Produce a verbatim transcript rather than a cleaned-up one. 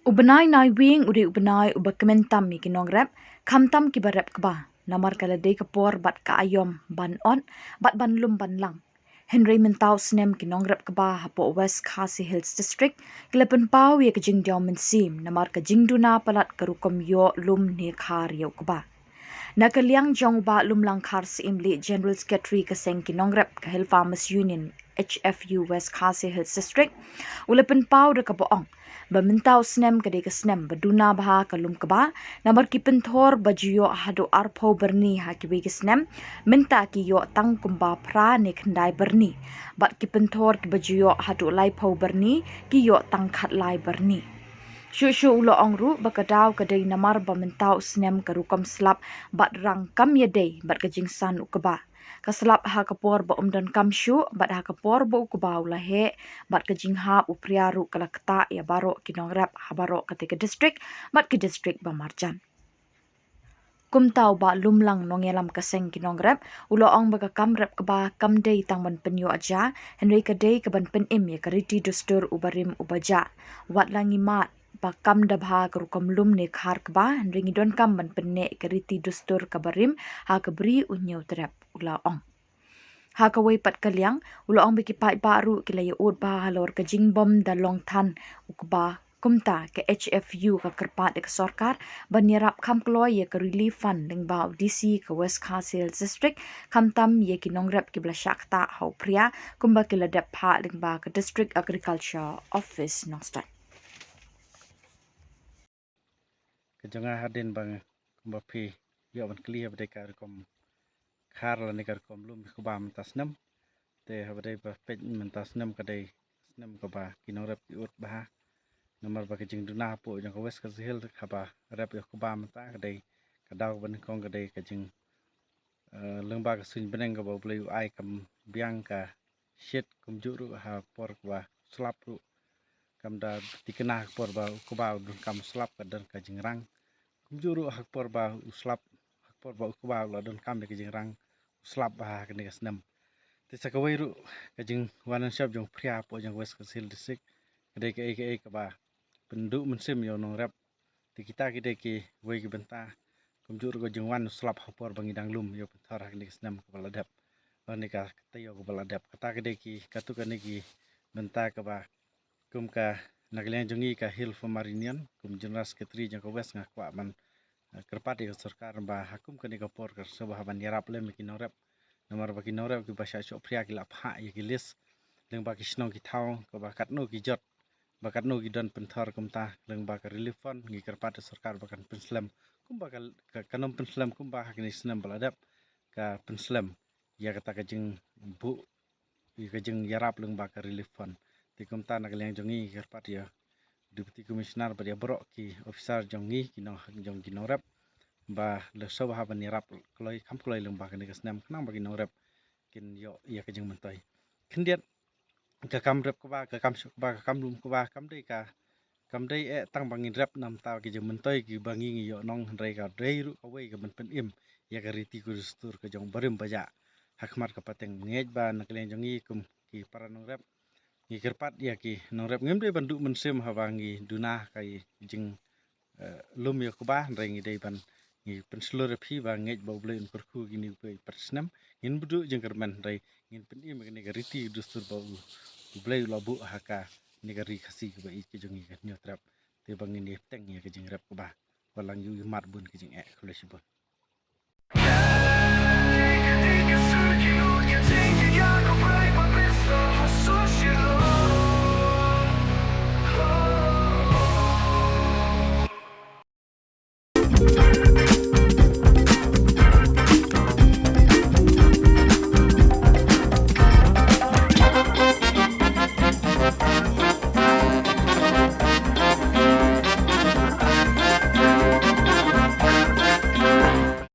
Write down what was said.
U bnai Naiwieng u dei u bnai uba kmen tam ïa ki nongrep, khamtam kiba rep kba, namar ka la dei ka por bad ka aïom ban ot bad ban lum ban lang. Hynrei mynta u snem ki nongrep kba hapoh West Khasi Hills District ki la pynpaw ïa ka jingdiaw mynsiem namar ka jingduna palat ka rukom ïoh lum ne khar ïa u kba. Na ka liang jong u Bah Lumlang Kharsyiem, General Secretary ka seng ki nongrep ka Hill Farmers Union, H F U, West Khasi Hills District, u la pynpaw da kaba ong ba mynta u snem ka dei ka snem ba duna bha ka lum kba, namar ki pynthor ba ju ïoh haduh arphew byrni ha kiwei ki snem, mynta ki ïoh tang kumba phra ne khyndai byrni, bad ki pynthor kiba ju ïoh haduh laiphew byrni ki ïoh tang khatlai byrni. Shuh shuh u la ong ruh ba ka daw ka dei namar ba mynta u snem ka rukom slap bad rang kam ïadei bad ka jingsan u kba. Ka slap ha ka por ba um donkam shuh bad ha ka por ba u kba u la heh, bad ka jinghap u phria ruh ka la ktah ïa baroh ki nongrep ha baroh katei ka district bad ki district ba marjan. Kumta u Bah Lumlang, nongïalam ka seng ki nongrep, u la ong ba ka kam rep kba kam dei tang ban pynïoh ja, hynrei ka dei ka ban pynim ïa ka riti dustur uba rim uba jah. Wat la ngi mad ba kam da bha ka rukom lum ne khar kba, hynrei ngi donkam ban pynneh ïa ka riti dustur kaba rim ha ka Bri U Hynñiewtrep, u la ong. Ha kawei pat ka liang, u la ong ba ki paidbah ruh ki la ïa ud bha halor ka jingbym da long than u kba. Kumta ka H F U ka kyrpad ïa ka sorkar ban ïarap kham kloi ïa ka relief fund lyngba u D C ka West Khasi Hills District, khamtam ïa ki nongrep kiba la shah ktah ha u phria, kumba ki la dep phah lyngba ka District Agriculture Office Nongstoiñ. Ka jong nga hadien ba nga, kumba phi ïoh ban kylli, haba dei ka rukom khar lane ka rukom lum ïa u kba mynta snem. Te haba dei ba peit mynta snem ka dei snem kaba ki nongrep ki ud bha. Namar ba ka jingduna hapoh jong ka West Khasi Hills haba rep ïa u kba mynta ka dei ka daw kaba nyngkong ka dei ka jing, eh, lyngba ka suiñ bneng kaba U Blei u ai kam biang ka shit, kumjuh ruh ha por kaba slap ruh kam da thikna ha por ba u kba u donkam slap ka don ka jingrang. Kumjuh ruh ha por ba u slap, ha por ba u kba u la donkam ïa ka jingrang, u slap bha ha kane ka snem. Te sa kawei ruh ka jingwan shop jong u phria hapoh jong West Khasi Hills District ka dei kaei kaei kaba pynduh mynsiem ïa u nongrep. Te kita ki dei kiwei ki bynta, kumjuh ruh ka jingwan u slap ha por ba ngi dang lum ïa u pynthor ha kane ka snem kaba la dep, lane ka taïew kaba la dep. Kata ki dei ki, katto katne ki bynta kaba kum ka, na ka liang jong ngi ka Hill Farmer Union, kum General Secretary jong ka West, nga kwah ban, eh, kyrpad ïa ka sorkar ba ha kum kane ka por ka sngewbha ban ïarap lem ïa ki nongrep. Namar ba ki nongrep kiba shah shoh phria ki la phah ïa ki list lyngba ki shnong ki thaw kaba katno ki jot, ba katno ki don pynthor kumta, lyngba ka relief fund ngi kyrpad ïa sorkar ba kan pynslem kumba ka, ka, kan ym pynslem kumba ha kine ki snem ba la dep, ka pynslem ïa kata ka jingbuh, ïa ka jingïarap lyngba ka relief fund. Te kumta na ka liang jong ngi ngi kyrpad ïa Deputy Commissioner bad ïa baroh ki officer jong ngi, ki nong, jong ki nongrep, ba la sngewbha ban ïarap kloi kham kloi lyngba kane ka snem khnang ba ki nongrep kin ïoh ïa ka jingmyntoi. Khyndiat, ka kam rep kba, ka kam shoh kba, ka kam lum kba kam dei ka, kam dei eh tang ba ngin rep na bynta ki jingmyntoi kiba ngi ngi ïoh nong, hynrei ka dei ruh kawei ka ban pynim ïa ka riti ka dustur ka jong u barim bajah ha khmat ka pateng. Ngeit ba na ka liang jong ngi kum ki para nongrep, ngi kyrpad ïa ki nongrep, ngim dei ban duh mynsiem haba ngi duna ka jing, eh, lum ïa u kba, hynrei ngi dei ban, ngi pynshlur ïa phi ba ngeit ba U Blei un kyrkhu ïa kine kiwei pat ki snem. Ngin bduh jingkyrmen, hynrei ngin pynim ïa kane ka riti dustur ba U, U Blei u la buh ha kane ka ri Khasi kaba ïeit ka jong ngi ka Hynñiewtrep. Te ba ngin ïa bteng ïa ka jingrep kba, wat la ngi ïohi mad bun ka jingeh. Khublei shibun.